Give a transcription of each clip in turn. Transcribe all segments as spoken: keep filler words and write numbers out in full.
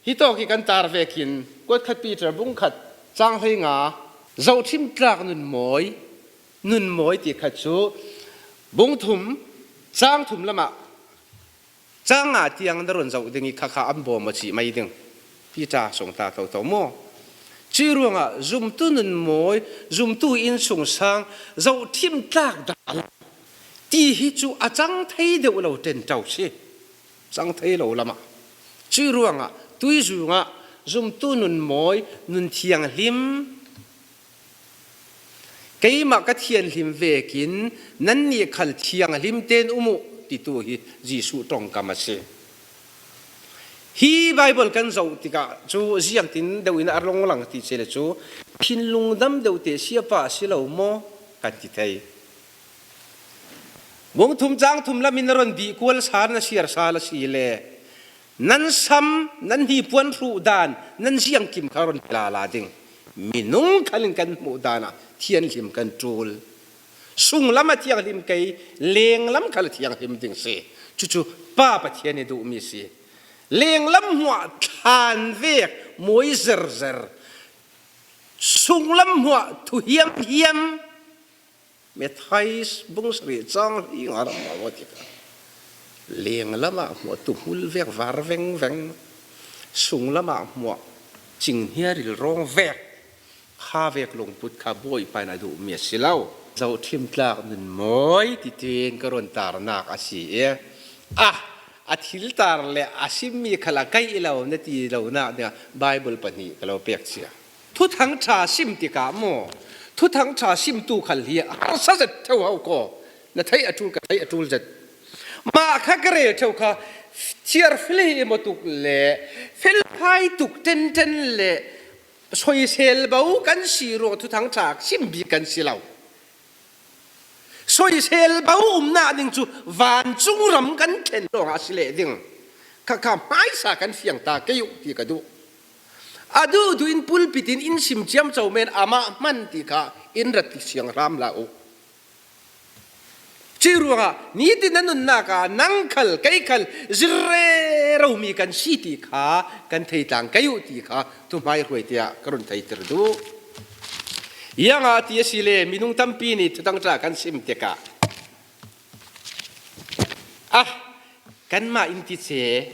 Hi tawk hi kan tar vekin, kuat khat Peter bung khat, chang hleinga, zohthim tlak nunmawi, nunmawi ti khat chu bung thum, chang thum lamah, chang nga tiang na run zoh ding i kha kha an bawm a cih mai ding. Peter sung ta toto maw? Cui ruangah zumtu nunmawi, zumtu innsungsang, zohthim tlak dah lo ti hi cu a cang thei deuh lo ṭen ṭo si. Cang thei lo lamah. Cui ruangah tuizungah zumtu nunmawi, nun thianghlim, keimah ka thianghlim vekin nannih khal thianghlim tein um uh, titu hi Jesuh ṭongkam a si. Hi Bible kan zoh tikah cu ziangtin deuh in a rung lang ti si le cu, thinlung dam deuh te siapa a si lo maw kan ti thei. Bung thum chang thum lam in na run dih kual sal, na siar sal a si le, nan sam, nan hnipuan hruh dan, nan ziangkim kha run ti lala ding. Minung khal in kan hmuh dan ah thianghlim kan ṭul. Sunglam a thianghlim kei, lenglam khal a thianghlim ding si. Cucu Pa Pathian i duhmi si. Lenglam hmuah thlan vek, mawi zerzer. Sunglam hmuah thu hiamhiam. Mathai bung sarih chang hleinga lam ah maw tikah, lenglam ah hmuah tuuhmul vek, var vengveng, sunglam ah hmuah cinghnia rilrawng vek, kha vek lungput kha Bawipa in a duhmi a si lo. Zohthim tlak nunmawi titin ka run tarnak a si i, a, a thil tar le a simmi khal a kaih lo na ti lonak dingah Bible pahnih ka lo pek cia. Thuthangṭha sim tikah maw, Thuthangṭha simtu khal hi a harsa zet ṭheu ho kaw. Na theih a ṭul, ka theih a ṭul zet. Mah kha ka rel ṭheu kha, thiar fel hi i maw tuk le, fel hai tuk ṭenṭen le, soisel bo kan si ruang Thuthangṭha sim bik kan si lo. Soisel bo umnak ding cu vancung ram kan thlen ruangah a si leh ding. Kha kha hmaisa kan fiang ta kei uh ti ka duh. A duhduh in pulpit in in sim ciamco men amah hman ti kha in rat ti siang hram la uh. Cui ruangah nitin na nunnak ah nang khal, kei khal zir rero mi kan si ti kha kan thei tlang kei uh ti kha thuhmai hruai tiah ka run theiter duh. Iangah ti a si le, minung tampi nih Thuthangṭha kan sim tikah, ah, kanmah in ti ce,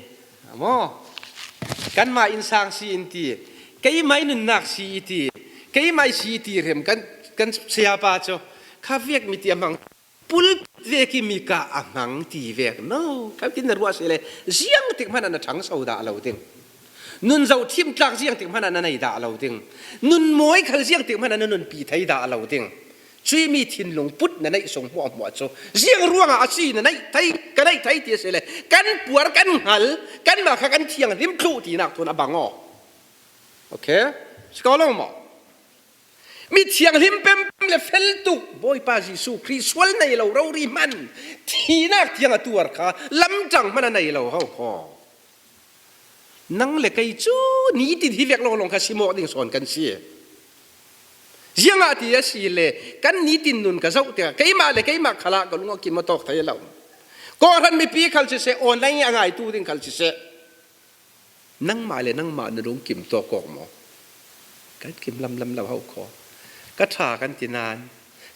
maw? Kanmah in sang si in ti, keimah in nunnak si i ti, keimah i si i ti rem kan, kan sayapa cu kha vek mi ti a hmang. Pulpit vek i mi ka a hmang ti vek no. Kan tin na ruah si le, ziangtik hmanh ah na ṭhangso dah lo ding. Nun zohthim tlak ziangtik hmanh ah na nei dah lo ding. Nun mawi khal ziangtik hmanh ah na nunpi thei dah lo ding. Cui mi thinlung put na neih sung hmuahhmuah cu ziang ruangah a si na neih thei, ka neih thei ti a si le, kan puar, kan hngal, kanmah kha kan thianghlim thluh tinak thawn a bang aw. Okay? Si ko lo maw? Mi thianghlim pempem le fel tuk Bawipa Jesuh Khrih sual nei lo rori hman, thihnak tiang a tuar kha lamṭang hman a nei lo ho kho. Nang le kei cu nitin hi vek lawnglawng kha si mawk ding sawn kan si. Ziangah ti a si le, kan nitin nun ka zoh tikah keimah le keimah khalah ka lung a kim a tawk thei lo. Kawhhran mipi khal siseh, online i a ngaitu ding khal siseh, nangmah le nangmah na lungkim tawk awk maw? Kan kim lamlam lo ho kho. Ka ṭha kan ti nain,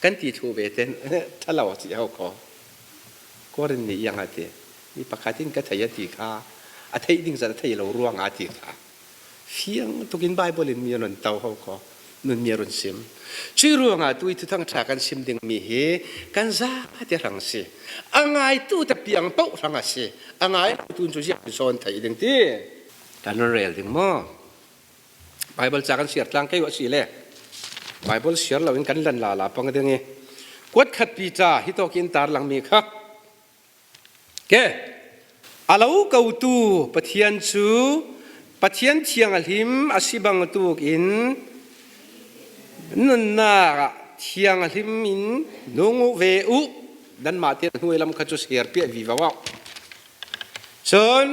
kan ti thluh ve ten ṭha lo a cih ho kho. Korin nih iang a ti, mi pakhat in ka thei a ti kha, a theih ding zat a thei lo ruangah a ti kha. Fiang tukin Bible in mi a run to ho kho. Nun mi a run sim. Cui ruangah tui Thuthangṭha kan sim ding mi hi kan zate hrang si. A ngaitu te piang paoh hrang a si. A ngai lo tu cu ziah in sawn theih ding ti kan run rel ding maw? Bible ca kan siar tlang kei uh a si le, Bible siar loin kan lan lala pang ding i, kuat khat Peter hi tawk in tar lang mi kha, ke, a lo kotu Pathian cu Pathian thianghlim a si bangtuk in nunnak ah thianghlim in nung uh ve uh. Nanmah te hnuai lam kha cu siar piah vivo uh. Cun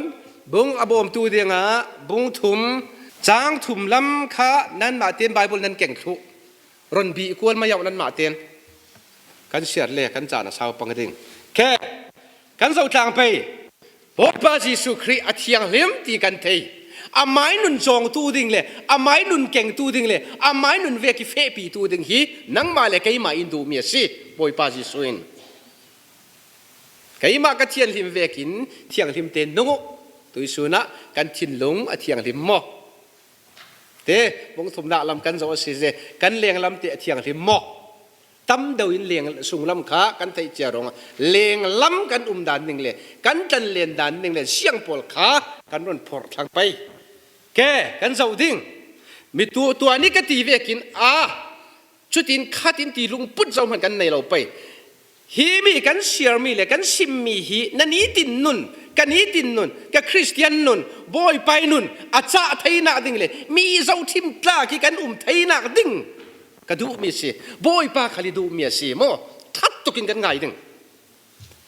bung a bawmtu dingah bung thum, cang thum lam kha nanmah tein Bible nan keng thluh. Run bih kual mai uh nanmah tein. Kan siar le kan caan a sau pang ding. Khe, kan zoh tlang pei. Bawipa Jesuh Khrih a thianghlim ti kan thei. A mainun zawngtu ding le a mainun kengtu ding le a mainun vek i fehpitu ding hi nangmah le keimah in duhmi a si, Bawipa Jesuh in. Keimah ka thianghlim vekin thianghlimte nung uh. Tuisunah kan thinlung a thianghlim maw? Te, bung thumna lam kan zoh a si ze, kan lenglamte a thianghlim maw? Tam deuh in leng sunglam kha kan theih cia ruangah lenglam kan um dan ning le kan tlanlen dan ning le siang pawl kha kan run phorh thlang pei. Ke, kan zoh ding. Mi tu, tua ni ka ti vekin a, cutin khatin ti lungput zoh hman kan nei lo pei. Hi mi kan siar mi le kan sim mi hi na nitin nun, ka nitin nun, ka Khristian nun, Bawipa i nun a cah theinak ding le mi zohthim tlak hi kan um theinak ding ka duhmi si. Bawipa khal i duhmi a si maw? That tukin kan ngai ding.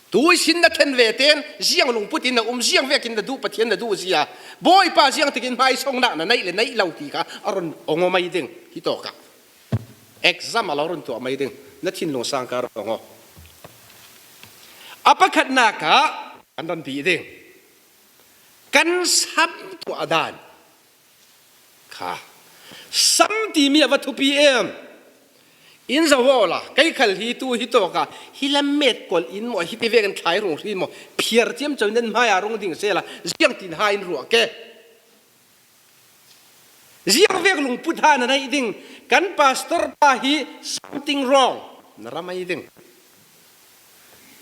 Tuisin na thlen ve ten ziang lungputin na um, ziang vekin na duh, Pathian na duh zia. Bawipa ziang takin hmaisongnak na neih le neih lo ti kha a run ong aw mai ding hi tawkah. Exam a lo run tuah mai ding. Na thinlung sangka run ong aw. A pakhatnak ah kan run bih ding. Kan sam tuah dan kha. Sam timi a va thupi em? In zoh awla, kei khal hi tu hi tawka hi lam met kol in maw, hi ti vekin thlai rung hri maw, phiar ciamco in nan hmai a rung ding sela, ziang tin ha in ruah ke. Ziang vek lungput ha na neih ding, kan pastor pa hi something wrong na ra mai ding.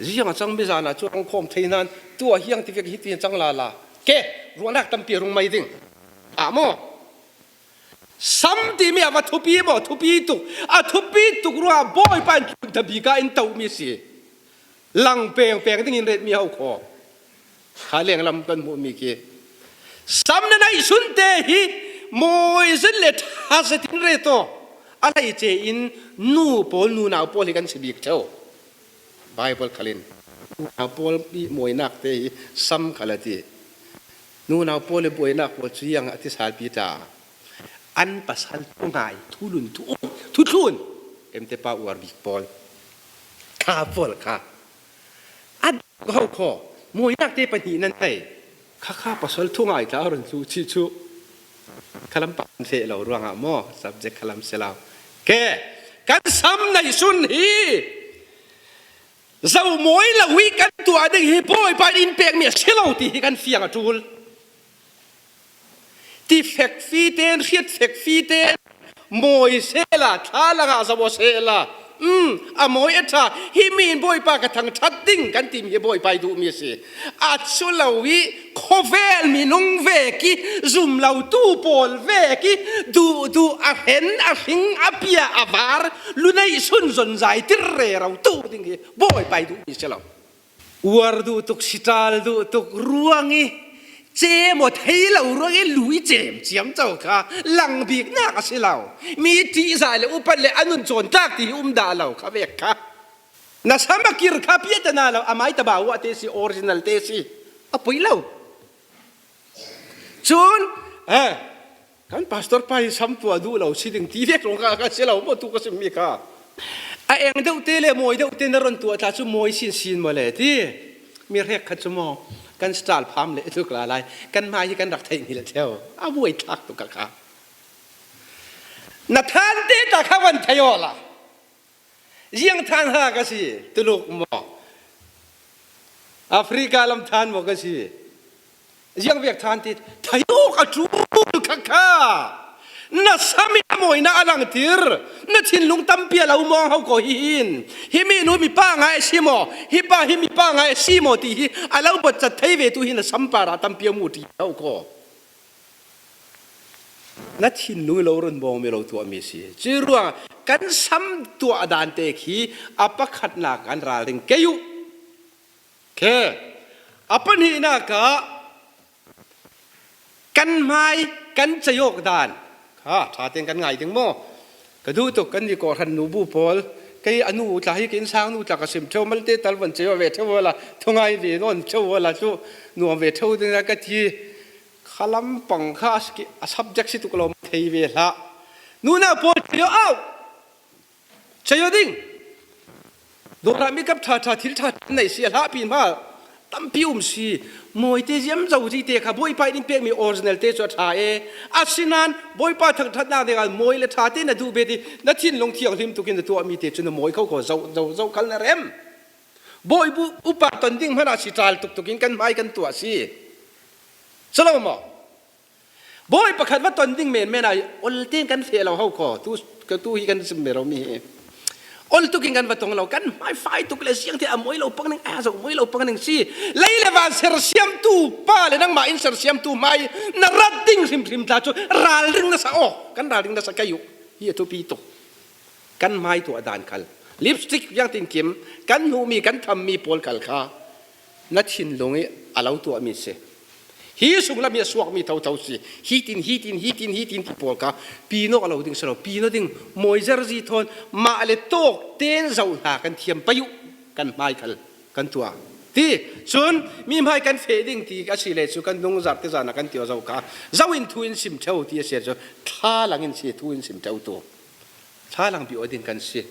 Ziang a cang mi zana cu a rung khawm thei nan, tu a hiang ti vek hi ti cang lala. Ke, ruahnak tampi a rung mai ding. Ah maw? Sam timi a va thupi maw, thupi tuk. A thupi tuk ruah Bawipa in tlun ta bika in tomi si. Lang pengpeng dingin retmi ho khaw. Kha lenglam kan hmuhmi khi. Sam na neih sunte hi mawi zet le ṭha zetin ret aw. A lei ce in nu pawl, nunau pawl hi kan si bik ṭheu. Bible khalin nunau pawl i mawinakte hi sam khal a ti. Nunau pawl i buainak pawl cu ziang a ti sal Peter. An pasal thungai, thulun, thu, thuthlun. Kemte pa uar bik pawl. Kha pawl kha. A dang ho khaw, mawinakte pahnih nan nei. Kha kha pasal thungai tla a run tlu chi chu. Khalam pa an feh lo ruangah maw, subject khalam si lo. Ke, kan sam neih sun hi. Zoh mawi lo i kan tuah ding hi Bawipa in pekmi a si lo ti hi kan fiang a ṭul. Ti fek fite, hriat fek fite, mawi sela, thalangah zoh sela. Um, a mawi a ṭha, hi mi in Bawipa ka thangṭhat ding kan timi hi Bawipa i duhmi a si. A cu lo i khawvel minung vek i zum lo tu pawl vek i duh duh a hlen a hring a pia a var lu neih sun zonzai tir rero tu ding hi Bawipa i duhmi si lo. Uar duh tuk, sital duh tuk ruang i cem aw thei lo ruang i lu i cem ciamco kha lang biknak a si lo. Mi ṭihzah le upat le a nun cawn tlak ti hi um dah lo kha vek kha. Na sam a kir kha piatana lo, a mai tabau ah te si, original te si. A poi lo. Cun, eh, kan pastor pa hi sam tuah duh lo si ding ti vek zong kha, kha si lo maw tu ka simmi kha. A eng deuh te le mawi deuh te na ron tuah tla cu mawi sinsin maw le ti. Mi hrek khat cu maw kan style pham le tuk la lai. Kan hmai hi kan rak theih hmilh ṭheu. A buai thlak tuk ka kha. Na than te ta kha van thei aw la. Ziang than ha ka si, Tuluk maw? Africa lam than maw ka si? Ziang vek than ti, thei awk a ṭul kha kha. Na sam i a mawina a langtir, na thinlung tampi a lo mawng ho ko hi hin. Hi mi nu mi pa ngai a si maw? Hi pa hi mi pa ngai a si maw ti hi a lo bawt cat thei ve tu hi na sam para tampi a mu ṭi ho ko. Na thinlung i lo run bawngmi lo tuahmi si. Cuih ruangah kan sam tuah dante khi a pakhatnak kan ralring kei uh. Khe, a pahnihnak ah kan hmai kan cei awk dan kha ṭha tein kan ngai ding maw? Ka duh tuk kan ni kawhhran nu bu pawl, kei a nu tla hi, kei innsang nu tla ka sim ṭheu, malte tal van cei aw ve ṭheu awla, thungai ve nawn ṭheu awla cu nuam ve ṭheu ding ka ti. Khalam pang kha a si, a subject si tuk lo, thei ve hlah. Nunau pawl, cei aw au. Cei aw ding. Dawrah mi kap ṭha ṭha, thil ṭha ṭha nei si a hlah pi hma. Tampi um si, mawite ziam zo zite kha Bawipa in pekmi original te cu a ṭha e. Asinain Bawipa thangṭhatnak dingah mawi le ṭha te na duh bet i na thinlung thianghlim tukin na tuahmi te cu na mawi kho kho zo, zo, zo khal na rem. Bawi bu-, upa ton ding hmanah si ṭal tuktuk in kan hmai kan tuah si. Si lo maw? Bawi pakhat va ton ding menmen ah ol tein kan feh lo ho kho. Tu, tu hi kan sim ve lo mi hi. Ol tukin kan va tong lo. Kan hmai fai tuk le siang te a mawi lo pang ning, a zo mawi lo pang ning si. Lei le van sersiamtu pa le nangmah in sersiamtu hmai na rat ding hrimhrim tla cu ralring na sa aw. Kan ralring na sa kei uh. Hi a thupi tuk. Kan hmai tuah dan khal. Lipstick viang tin kim, kan hnuhmi, kan thammi pawl khal kha na thinlung i a lo tuahmi si. Hi sunglam hi a suakmi thotho si. Hitin, hitin, hitin, hitin ti pawl kha pi nawk a lo ding si lo. Pi naw ding mawi zerzi thawn mah le tawk ten zoh hna kan thiam pei uh. Kan hmai khal kan tuah. Ti cun mi hmai kan feh ding ti a si le cu kan nung zar te zan ah kan ti aw zo kha. Zo in thu in sim ṭheu ti a si cu thlalang in si thu in sim ṭheu tu. Thlalang bia aw ding kan si.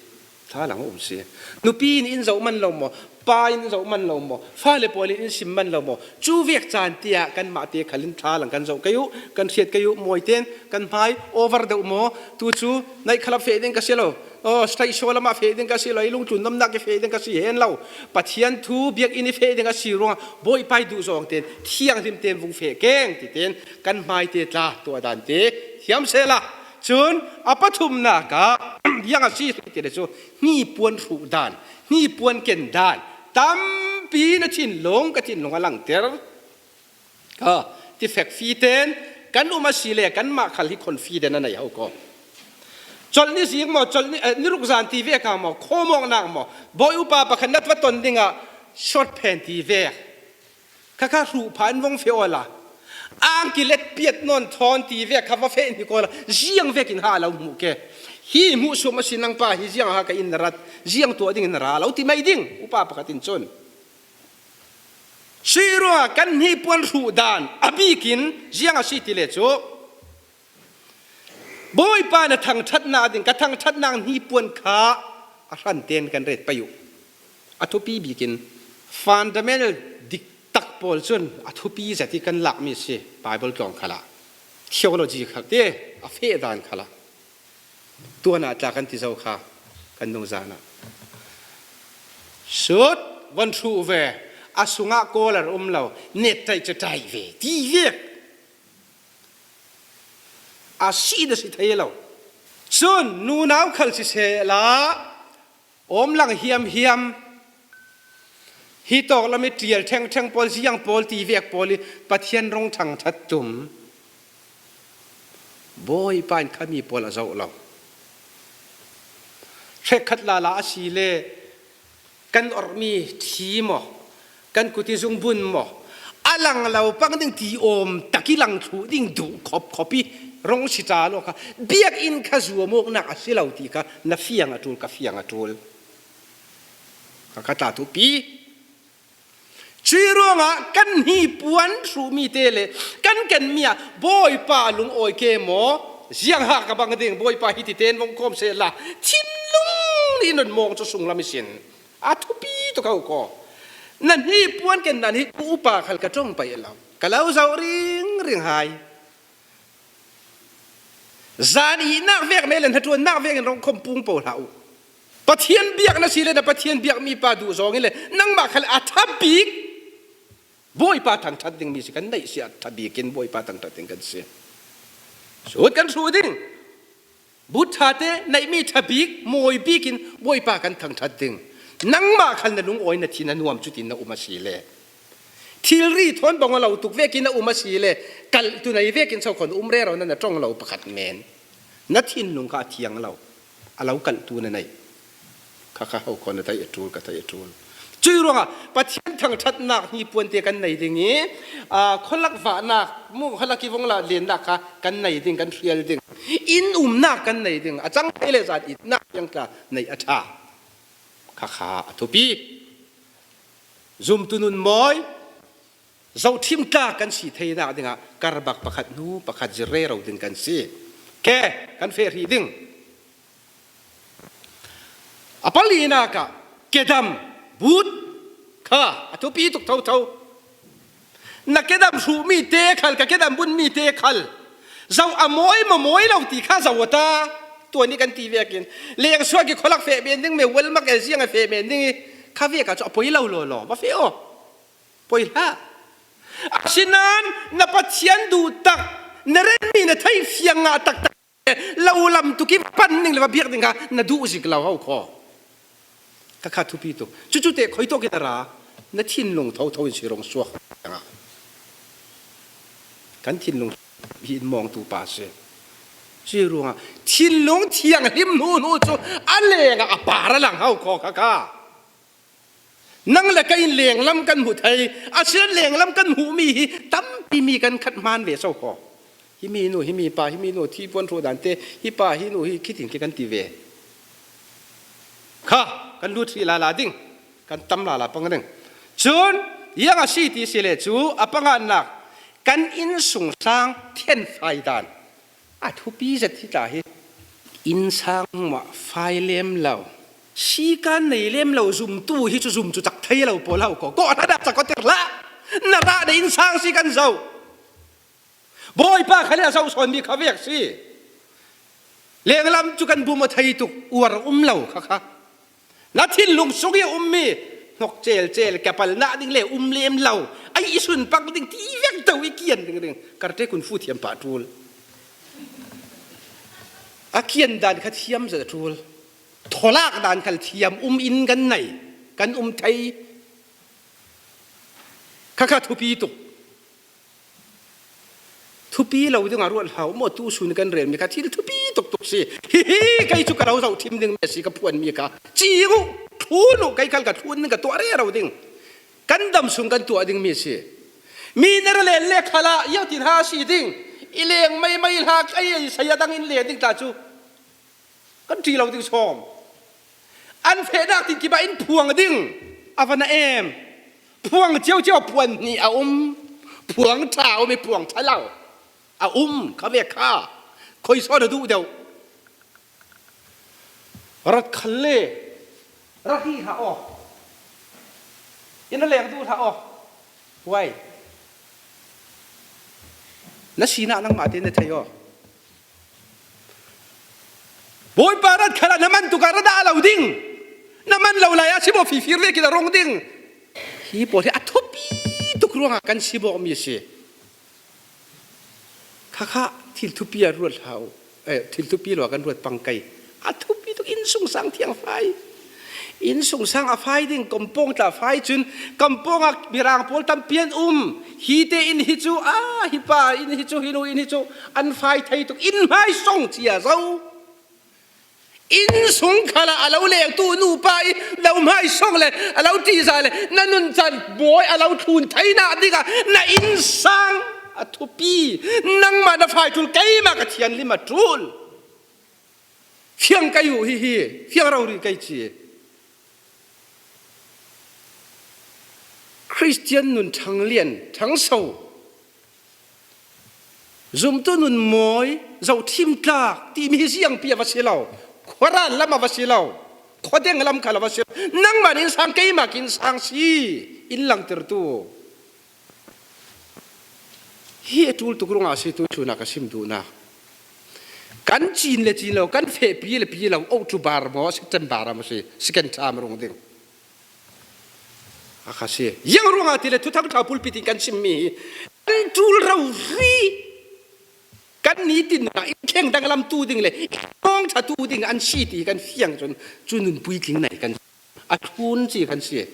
Thlalang a um si. Nupi in in zoh man lo maw? Pa in in zoh man lo maw? Fale pawl in in sim man lo maw? Cu vek caan tiah kanmah te khal in thlalang kan zoh kei uh, kan hriat kei uh, mawi ten kan hmai over deuh maw? Tu cu naih khalap feh ding ka si lo. Aw, stage show lamah feh ding ka si lo. I lungtlun nomnak i feh ding ka si hen lo. Pathian thu biakinn i feh ding a si ruangah Bawipa i duh zawng ten, thianghlim ten vung feh keng ti ten kan hmai te tla tuah dan te thiam sehla. Cun a pathumnak ah, ziang a si ti le cu, hnipuan hruh dan, hnipuan ken dan, tampi na thinlung, ka thinlung a langter. Ka ti fek fi ten kan um a si le, kanmah khal hi confident a nei ho ko. Colh ni zik maw, colh ni, eh, ni ruk zan ti vek a maw, khawmawknak maw, bawi upa pakhat na va ton dingah short pant ti vek. Kha kha hruh phan vong feh awla. Ang ki let piat nawn thawn ti vek kha va feh hnik awla. Ziang vekin ha lo hmuh ke. Hi hmuh sum a si nang pa hi ziang ha ka in na rat. Ziang tuah ding in na ra lo ti mai ding. Upa pakhat in cun. Sui ruangah kan hnipuan hruh dan a bikin ziang a si ti le cu. Bawipa na thangṭhatnak ding, ka thangṭhatnak hnipuan kha a hran ten kan ret pei uh. A thupi bikin fundamental dik tak pawl cun a thupi zat i kan lakmi si Bible tlawng khalah. Theology khal te a feh dan khalah. Tuan ah tla kan ti zo kha kan nungzan ah. Sut, van hruh ve, a sungah collar um lo, net taih cu taih ve, ti vek. A si na si thei lo. Cun nunau khal sisehla, awmlang hiamhiam, hi tawk lam i ṭial ṭhengṭheng pawl, ziang pawl, ti vek pawl i Pathian rung thangṭhat tum. Bawipa in khami pawl a zoh lo. Hrekkhat lala a si le, kan orhmi ṭhi maw, kan kut i zungbun maw, a lang lo pang ding ti awm tak i lang thluh ding duh khop khop i rong si ta lo kha, biakinn kha zuam awknak a si lo ti kha na fiang a ṭul, ka fiang a ṭul. Ka, ka tla thupi. Cui ruangah kan hnipuan hruhmi te le kan kenmi ah Bawipa lungawi ke maw, ziang ha ka bang ding, Bawipa hiti ten vong khawm sehla, thinlung nih nun mawng cu sunglam i sin. A thupi tuk ko ko. Na hnipuan ken nan hi upa khal ka ṭong pei lo. Ka lo zoh ringring hai. Zan ihnak vek me le hnaṭuannak vek in rong khawm pung paoh hlah uh. Pathian biak na si le na Pathian biakmi pa duh zawng in le nangmah khal a tha bik. Bawipa thangṭhat dingmi si kan neih si a tha bikin Bawipa thangṭhat ding kan si. Sut kan hruh ding. Buddha te neihmi tha bik, mawi bikin Bawipa kan thangṭhat ding. Nangmah khal na lungawi na thin a nuam cutin na um a si le. Thilri thawn bang a lo tuk vekin na um a si le. Kaltu nei vekin so khawn um rero na na ṭong lo pakhat men. Na thinlung kha a thiang lo. A lo kaltu na nei. Kha kha ho khawn na thei a ṭul, ka thei a ṭul. Cui ruangah Pathian thangṭhatnak hnipuan te kan nei ding i, aa, khualak vahnak, mu khualak i vung la lennak kha kan nei ding, kan hrial ding. Inn umnak kan nei ding. A cang thei le zan itnak tiang tla nei a ṭha. Kha kha a thupi. Zumtu nun mawi. Zohṭhim tlak kan si theinak dingah karbak pakhat hnu pakhat zir rero ding kan si. Ke, kan feh hrih ding. A palinak ah kedam, but, Kha, a thupi tuk thotho. Na kedam hruh mite khal, ka kedam bun mite khal. Zoh a mawi maw mawi lo ti kha zoh a ta. Tua ni kan ti vekin. Leng suak i kholak feh men ding, me wel mak el ziang a feh men ding i. Kha vek a chu a poi lo lo lo. Va feh aw. Poi hlah. Asinan na Pathian duh tak, na ren mi na thei fiang ngah taktak. Lo lam tuk i pan ning le va biak ding kha na duh zik lo ho khaw. Ka kha thupi tuk. Cucu te khoi tawk i na ra, na thinlung thotho in si rong suak. Kan thinlung hi in mawng tu pa si. Si ruangah thinlung thianghlim hnu hnu cu a lengah a par a lang ho khaw kha kha. Nang le ka in lenglam kan hmuh thei, a sian lenglam kan hmuh mi hi tampi mi kan khat hmaan ve so khaw. Hi mi nu, hi mi pa, hi mi nu, thi puan hruh dan te, hi pa, hi nu, hi khitin khi kan ti ve. Kha, kan lut hrih lala ding, kan tam lala pang ding. Cun, ziang a si ti si le cu, a panganak, kan innsungsang thianfai dan. A thupi zet hi ta hi. Innsang mah fai lem lo. Si kan nei lem lo zumtu hi cu zum cu cak thei lo pawl ho ko. Kawh hna dah cak ko ter hlah. Na rah na innsang si kan zoh. Bawipa kha le a zoh sawn mi kha vek si. Lenglam cu kan bum a thei tuk uar um lo kha kha. Na thinlung sung i a ummi hnok celcel, ka palnak ding le um lem lo, ai i sun pang ding ti vek do i kian ding ding. Karte kun fu thiam pah ṭul. A kian dan kha thiam zet a ṭul. Thawlak dan khal thiam um in kan nei, kan um thei. Kha kha thupi tuk. Thupi lo dingah ruat hlah u maw, tu sun kan relmi kha thil thupi tuktuk si. Hihi, kei cu ka lo zohṭhim ding mi si ka phuanmi kha. Cing u, thlun u, kei khal ka thlun ding ka tuah rero ding. Kan dam sung kan tuah ding mi si. Mi na ra len le khalah, yo tin ha si ding. I leng maimai hlah, kei a i saya dang in len ding ta cu. Kan ṭih lo ding sawm. An fehnak tin kibah in phuang ding a va na em. Phuang cio cio puan hnih a um. Phuang ṭha a um i phuang ṭha lo a um kha ve kha. Khoi sawn a duh deuh. Rat khal le rat hi hlah aw. In a leng duh hlah aw. Why? Na sinak nangmah te na thei aw. Bawipa rat khalah na man tukah rat dah a lo ding. Na man lo lai ah si maw fifir vekin a rung ding. Hi pawl hi a thupi tuk ruangah kan si bawk mi si. Kha kha thil thupi a ruat hlah u. Eh, thil thupi lo a kan ruat pang kei. A thupi tuk innsungsang thiang fai. Innsungsang a fai ding, kompawng tla fai cun, kompawng ah mirang pawl tampi an um. Hi te in hi cu, ah, hi pa in hi cu, hi nu in hi cu, an fai thei tuk. In hmai song cia zo. Innsung khalah a lo lengtu nupa i lo hmai song le a lo ṭihzah le na nuncan bawi a lo thlun theinak dingah na innsang a thupi. Nangmah na fai ṭul, keimah ka thianhlim a ṭul. Fiang kei uh hihi, fiang rori kei ci. Khristian nun ṭhanglian, ṭhangso, zumtu nun mawi, zohṭhim tlak timi hi ziangpi a va si lo. Khuaran lam a va si lo. Khuadeng lam khal a va si lo. Nangmah in sang, keimah kin sang si. In langtertu. Hi a ṭul tuk ruangah a si tu sunah ka sim duhnak. Kan cin le cin lo, kan fehpi le pi lo, October maw, September maw si, second term rung ding. A kha si. Ziang ruangah ti le Thuthang ṭha pulpit in kan simmi hi. Kan ṭul rori. Kan nitin ah in thleng danglam tu ding le in mawng ṭha tu ding an si ti kan fiang cun cu nun puitling nei kan si. A thlun ci kan si.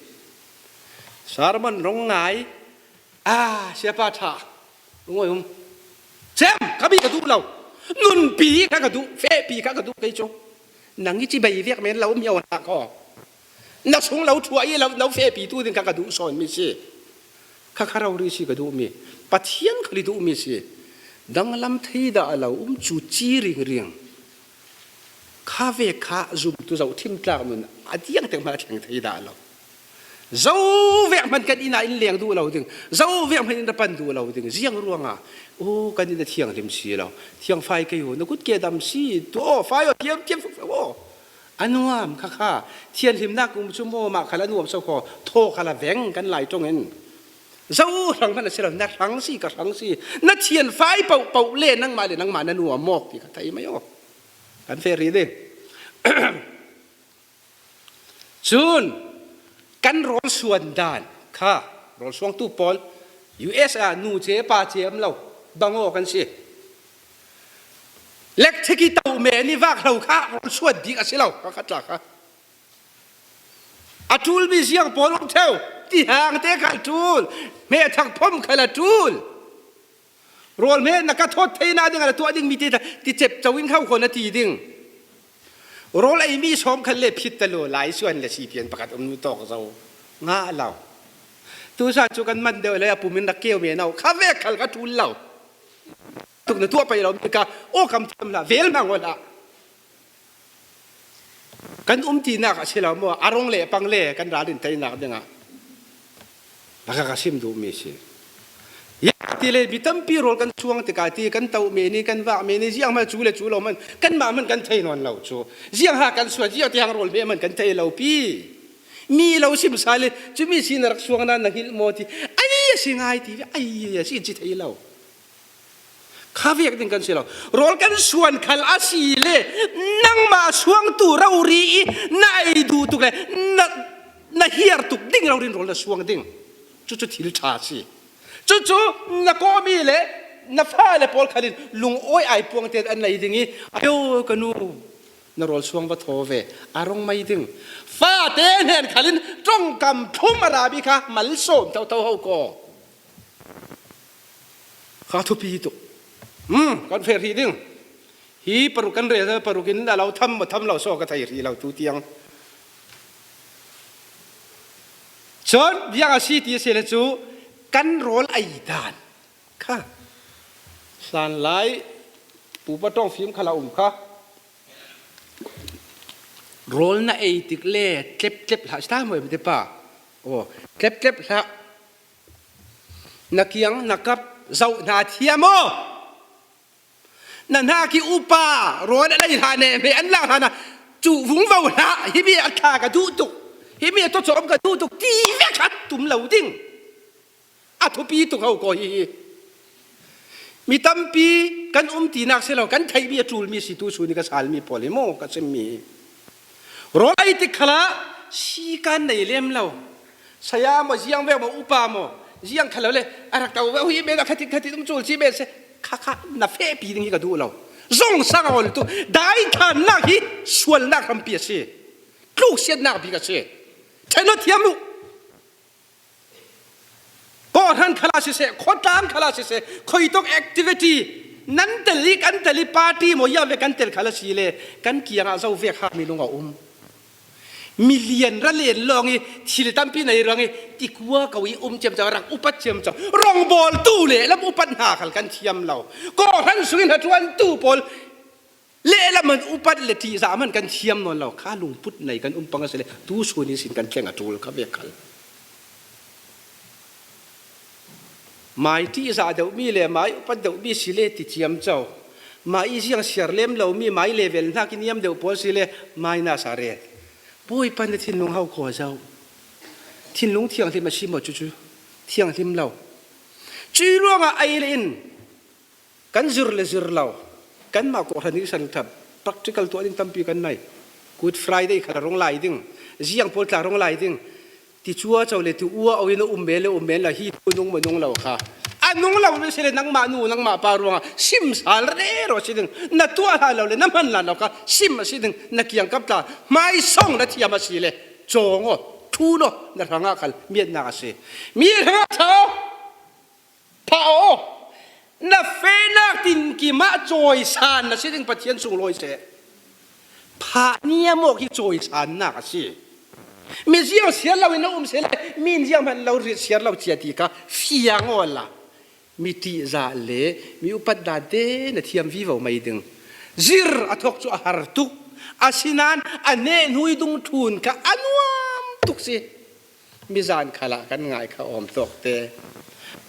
Sermon rong ngai. Ah, siapa ṭha. Ngawi um. Cem, ka mi ka duh lo. Nunpi kha ka duh, fehpi kha ka duh kei cu. Nang i ci bai vek men lo, miau hna kho. Na sung lo thuah i lo, lo fehpi tu ding kha ka duh sawn mi si. Kha kha rori si ka duh mi. Pathian khal i duh mi si. Danglam thei dah a lo um cu ci ringring. Kha ve kha zumtu zohṭhim tlak nun a tiang teng hmanh a thleng thei dah lo. Zo vek hmanh kan inn ah in leng duh lo ding. Zo vek hmanh in ra pan duh lo ding. Ziang ruangah, oh, kan inn a thianghlim si lo. Thiang fai kei uh, na kut ke dam si. Tu aw, fai aw, thiam, thiam, aw. A nuam kha kha, thianhlimna kum chu maw mah khal a nuam so khaw, thaw khal a veng kan lai ṭawngin. Zo hrang hman a si lo, na hrang si, ka hrang si, na thianfai pauh pauh le nangmah le nangmah na nuam mawk ti kha thei mai aw. Kan fe ri ding. Chun, kan rawl suan dan kha, rawl suangtu pawl, U S a nu che pa che am lo, bang aw kan si. Lektheki tau me ni vak lo kha, rawl suan bik a si lo, ka khat la kha. A ṭul mi ziang pawl um theu, ti hang te khal ṭul, hme thak phom khal a ṭul. Rawl hme na ka thawt theina ding a la tuah ding mi te ta, ti chep chau in khau khaw na ti ding. Rawl ei mi sawm khal le phit ta lo, lai suan le si pian pakhat um tawk zo. Nga lo. Tu sa chu kan man deuh le a pumin rak keu me nau. Kha vek khal ka ṭul lo. Tuk na tuah pai lo mi ka, aw kam thiam la, vel mang aw la. Kan um tinak a si lo maw, a rawng le pang le kan ral in teinak dingah. A ka ka sim duh mi si. Ya ti le mi tampi rawl kan suang tikah ti kan tauh me ni, kan vak me ni, ziang hman cu le cu lo hman, kanmah hman kan thei nawn lo cu. Ziang ha kan suan, ziang ti hang rawl hme hman kan thei lo pi. Mi lo sim sa le, cu mi si na rak suang na na hilh maw ti. Ai a si ngai ti, ai a si ci thei lo. Kha vek ding kan si lo. Rawl kan suan khal a si le, nangmah suangtu rori i na ei duh tuk le, na, na hiar tuk ding rori in rawl na suang ding. Cucu thil ṭha si. Cucu na kawmi le, na fale pawl khalin lungawi ai puang te an nei ding i, ayo ka nu, na rawl suang va thaw ve, a rong mai ding. Fate hnen khalin ṭongkam thum a ra bik kha malsawm tho tho ho kaw. Kha thupi tuk. Hmm, kan fe ri ding. Hi paruk kan rel, paruk in a lo tham, a tham lo saw ka thei ri lo tu tiang. Chun, biang a si ti a si le cu, kan rawl ei dan kha. Hlan lai, pupa ṭawng fim kha la um kha. Rawl na ei tik le, tlep tlep hlah, si ta maw, em te pa. Aw, tlep tlep hlah. Na kiang, na kap, zoh hna thiam aw. Na hna ki upa, rawl a lei hna ne, hme an lak hna na, cu vung vo hlah, hi mi a thla ka duh tuk, hi mi a tawcawm ka duh tuk, ti vek kha tum lo ding. A thupi tuk ho kaw hi hi. Mi tampi kan um tinak si lo, kan theih mi a ṭul mi si tu sun i ka sal mi pawl hi maw, ka sim mi hi. Rawl ei tik khalah si kan nei lem lo. Saya maw, ziang vek maw, upa maw, ziang kha lo le, a rak tau ve, ui, me na khatit, khatit um cul si me se, kha, kha, na fehpi ding hi ka duh lo. Zong sang a ol tu, dai thannak hi, sualnak hrampi a si. Tluksiatnak bik a si. Ṭhen aw thiam uh. Kawhhran khalah siseh, khuatlang khalah siseh, khuitok activity, nan tel i, kan tel i party maw, ia ve kan tel khalah si le, kan kiangah zo vek ha minung a um. Milian ra len lawng i, thil tampi nei ruang i, tikua ko i um ciamco, rak upat ciamco, rongbawltu le lam upat hna khal kan thiam lo. Kawhhran sungin hnaṭuantu pawl, lehlam an upat le ṭihzah man kan thiam nawn lo kha, lungput nei kan um pang a si le, tu sun in sin kan thleng a ṭul kha vek khal. Mai ṭihzah deuh mi le mai upat deuh mi si le ti ciamco. Mai i ziang siar lem lo mi, mai level hnak i niam deuh pawl si le mai na sa re. Bawipa na thinlung hau khaw zo. Thinlung thianghlim a si maw cucu? Thianghlim lo. Cui ruangah ei le in kan zir le zir lo, kanmah kawhhran i san ṭhat, practical tuah ding tampi kan nei. Good Friday kha la rong lai ding, ziang pawl tla rong lai ding. Ti cua co le ti ua o in a um men le um men la hi tu nung maw nung lo kha. A nung lo na si le nangmah nu, nangmah pa ruangah sim sal rero a si ding. Na tuah hlan lo le na hman hlan lo kha sim a si ding. Na kiangkap tla hmaisawng na thiam a si le cawng aw, ṭhun aw, na hrangah khal miatnak a si. Mi hrangah ṭha aw. Phah aw, na fehnak tinkim ah cawisan na si ding Pathian sunglawi seh. Phah niam awk hi cawisannak a si. Mi ziang siar lo in a um seh le, mi in ziang hmanh lo rit siar lo cia ti kha fiang aw la. Mi ṭihzah le mi upat dan te na thiam vivo mai ding. Zir a thawk cu a har tuk, asinain a neh hnu i dung ṭhun kha a nuam tuk si. Mizan khalah kan ngai kha awm tawk te.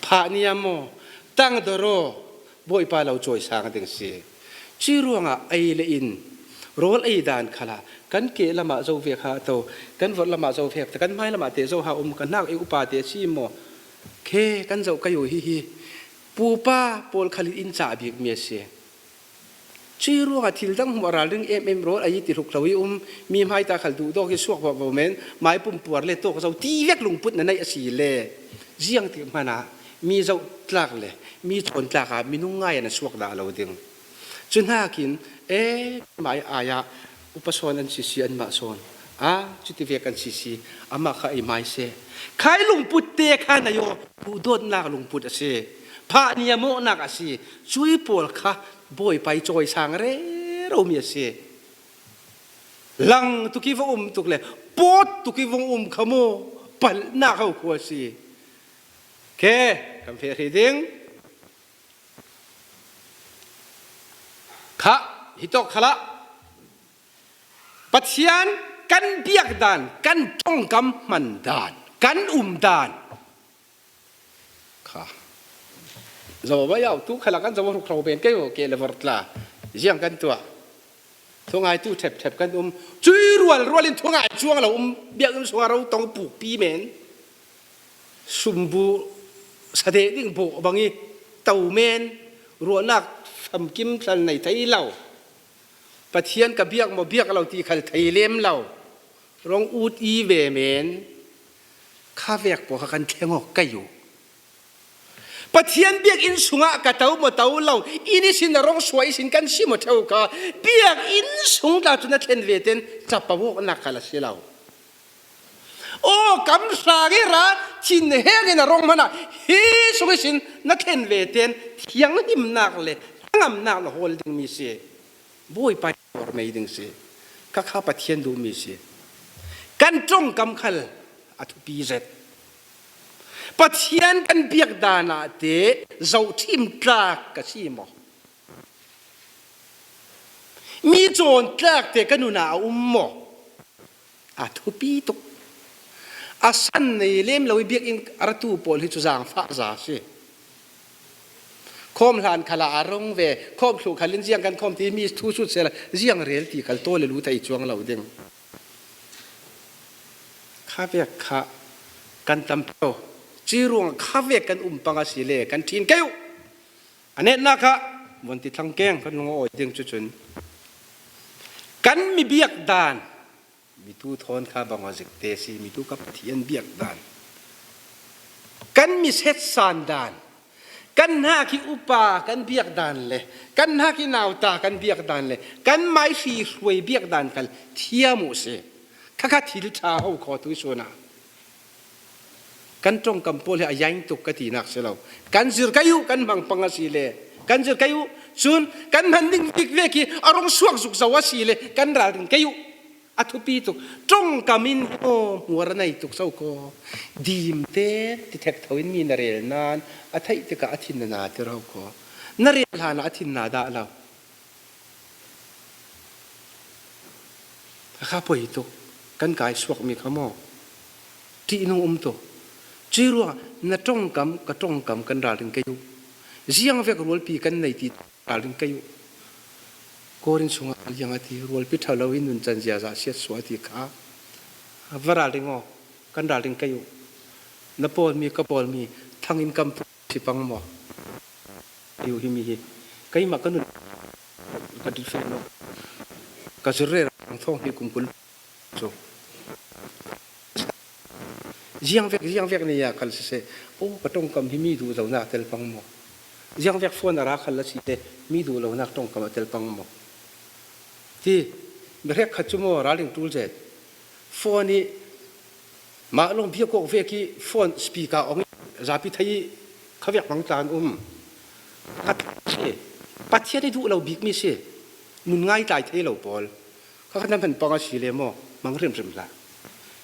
Phah niam aw, tangdor aw, Bawipa lo cawisang ding si. Cui ruangah ei le in Rawl ei dan khalah kan keh lamah zo vek ha to, kan vawt lamah zo vek, kan hmai lamah teh zo ha um, kan hnak ei upa te si maw? Khe kan zoh kai uh hihi. Pupa pawl khal in cah bikmi a si. Cui ruangah thil dang hmuh a ralring em em rawl a i ti hluk lo i um, mi hmai ta khal duhdawk i suak vawh vawh men, mai pumpuar le tawk zo ti vek lungput na neih a si le, ziang tik hmanah mi zoh tlak le mi cawn tlak ah minung ngai a na suak dah lo ding. Cu hnakin, e, mai ai ah upa sawn an sisi, anmah sawn a cuti vek an sisi, amah kha ei mai seh. Khai lungput te kha na yaw duhdawtnak lungput a si. Phah ni a mawhnak a si. Cui pawl kha Bawipa i cawisang rero mi a si. Lang tuk i vong um tuk le pawt tuk i vong um kha maw, palhnak ho khua a si. Khe kan feh hrih ding. Kha, hi tawk khalah Pathian kan biak dan, kan ṭongkam hman dan, kan um dan kha zo a yau tu khalah kan zo a hruk hro ben kei maw, keh le vorh tla ziang kan tuah. Thungai tu ṭhepṭhep kan um. Cui rual rual in thungai cuang lo um, biakinn sungah ro tong pukpi men. Sumbu sadeh ding bawh bang i to men, ruahnak famkim hlal nei thei lo. Pathian ka biak maw biak lo ti khal thei lem lo. Rong ut i ve men. Kha vek pawl kha kan thleng awk kai uh. Pathian biakinn sungah ka to maw to lo, inn ihsin a rong suai ihsin kan si maw ṭheu kha, biakinn sung tla cu na thlen ve ten capa awknak khal a si lo. Aw, kam hrang i ra, thinheng in a rong hmanah hi sung ihsin na thlen ve ten thianghlimnak le hnangamnak na hawl dingmi si. Bawipa i thawr mei ding si. Kha kha Pathian duhmi si. Kan ṭongkam khal a thupi zet. Pathian kan biak dan ah te zohṭhim tlak ka si maw? Mi cawn tlak te ka nun ah a um maw? A thupi tuk. A san nei lem lo i biakinn a ratu pawl hi cu zaangfah za a si. Khawm hlan khalah a rung ve, khawm thluh khal in ziang kan khawm ti mi thu sut sehla ziang rel ti khal taw le lu thei cuang lo ding. Kha vek kha kan tam pio. Cui ruangah kha vek kan um pang a si le kan ṭhin kei uh. A netnak ah von ti thlang keng kan lung a awi ding cu cun kan mi biak dan, mitu thawn kha bang aw zik te si, mitu kha Pathian biak dan, kan mi setsan dan, kan hnak i upa kan biak dan le kan hnak i nauta kan biak dan le kan mai hri hruai biak dan khal thiam uh si. Kha kha thil ṭha ho khaw tu i sun ah kan ṭongkam pawl hi a yaing tuk ka tinak si lo. Kan zir kai uh, kan hmang pang a si le kan zir kai uh. Cun kan hman ding vik vek hi a rung suak zuk zo a si le kan ralring kai uh. A thupi tuk. Ṭongkam in aw hmuar a nei tuk so kaw. Dim te ti thek tho in mi na rel nan a theih tikah a thin na na ti ro kaw. Na rel hlan ah a thin na dah lo. Kha poi tuk, kan kai suakmi kha maw? Ṭihnung um tuk. Cui ruangah na ṭongkam, ka ṭongkam kan ralring kei uh. Ziang vek rualpi kan nei ti ralring kei uh. Korin sungah ziang a ti, rualpi ṭha lo in nuncan ziaza siatsuah a ti kha. Va ralring aw, kan ralring kei uh. Na pawlmi, ka pawlmi, thang in kam si pang maw? Hi uh himi hi. Keimah ka nun ka ṭit fe lo. Ka zir rero ang thawng hi kum kul cu. Ziang vek, ziang vek ni ya khal siseh. Oh, ka ṭongkam hi mi duh zonak a tel pang maw? Ziang vek phone a ra khal a si te mi duh lonak ṭongkam a tel pang maw? Ti, mi hrekkhat cu maw, ralring ṭul zet. Phone i mah lawng biak awk vek i phone speaker ong i zapi thei i kha vek hmang tla an um. Kha si. Pathian i duh lo bikmi si. Nun ngai tlai thei lo pawl. Kha kha na hman pang a si le maw, hmang hrimhrim hlah.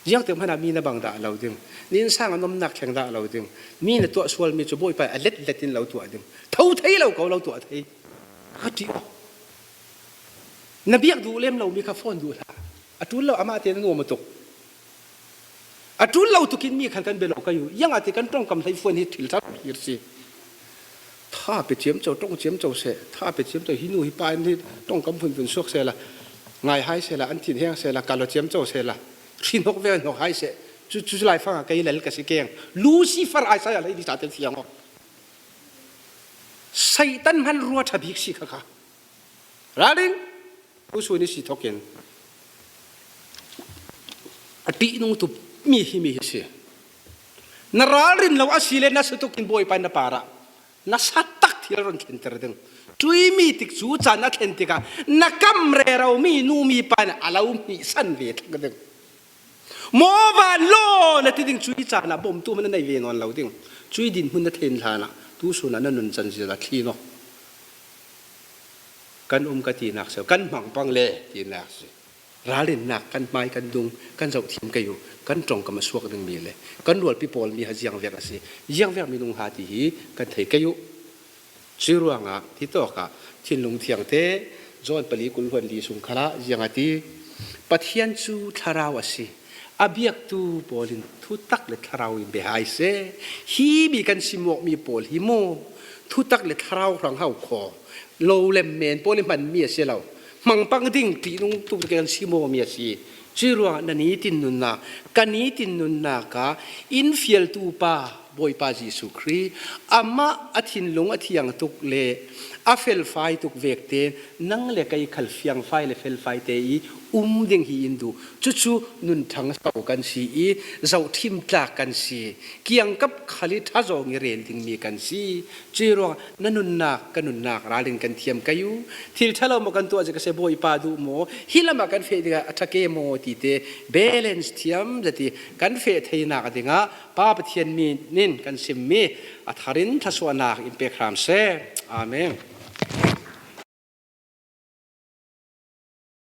Ziangte hmanh ah mi na bang dah lo ding. Ni innsang a nomnak thleng dah lo ding. Mi na tuah sualmi cu Bawipa a letlet in lo tuah ding. Tho thei lo ko lo tuah thei. Kha ṭih aw. Na biak duh lem lomi kha phone duh hlah. A ṭul lo amah te na nuam a tuk. A ṭul lo tukin mi khan kan bia lo ka yu. Ziangah ti kan ṭongkam hlei phone hi thil ṭha hlir si. Tha pe ciamco, ṭong ciamco seh. Tha pe ciamco, hi nu hi pa in hi ṭongkam phunphun suak seh la. Ngai hai sela, an thin heng sela, kalo ciam co sela, hrinhok ve hnok hai se. Cu, cu lai fanga kei lal ka si keng. Lucifer Isaiah lai di sa tel siang o. Satan hman rua tha bik si kha kha. Ralring, u suni si thokin. A ti nung tu mi hi mi hi si. Na ralrin lo a si le na sutukin Bawipa na para. Na satak thil ron thlenter ding. Tui mi tik cu caan a thlen tikah na kam rero mi nu mi pa na a lo hmihsan ve thlang ding. Maw van law na ti ding, cui caan ah bawmtu hmanh na nei ve nawn lo ding. Cui dinhmun na thlen hlan ah tu sun ah na nun can zia thli naw. Kan um ka tinak si, kan hmang pang le tinak si. Ralrinnak kan hmai kan dung, kan zohthim kei u, kan ṭongkam a suak dingmi le kan rualpi pawl mi ha ziangvek a si, ziangvek minung ha ti hi kan thei kei u. Cui ruangah hitawkah thinlung thiangte John pali kul hluan li sung khalah ziang a ti, Pathian cu thlarau a si, a biaktu pawl in thutak le thlarau in bia hai seh. Hi mi kan simawkmi pawl hi maw thutak le thlarau hrang hau khaw lo lem men pawl i hmanmi a si lo. Hmangpang ding ṭihnung tuk kan si mawmi a si. Cui ruangah na nitin nunnak, ka nitin nunnak ah in fialtu pa Bawipa Jesuh Khrih, amah a thinlung a thiang tuk le a felfai tuk vekte nang le kei khal fiangfai le felfaite i um ding hi in duh. Cucu nunṭhang so kan si i zohṭhim tlak kan si. Kiangkap khal i ṭha zawng i rel dingmi kan si. Cui ruangah na nunnak, ka nunnak ralrin kan thiam kei u. Thil ṭha lo maw kan tuah zia ka si, Bawipa duh maw? Hi lamah kan feh dingah a ṭha ke maw tite balance thiam zati kan feh theinak dingah Pa Pathian min in kan simmi a tharin thluasuahnak in pek hram seh. Amen.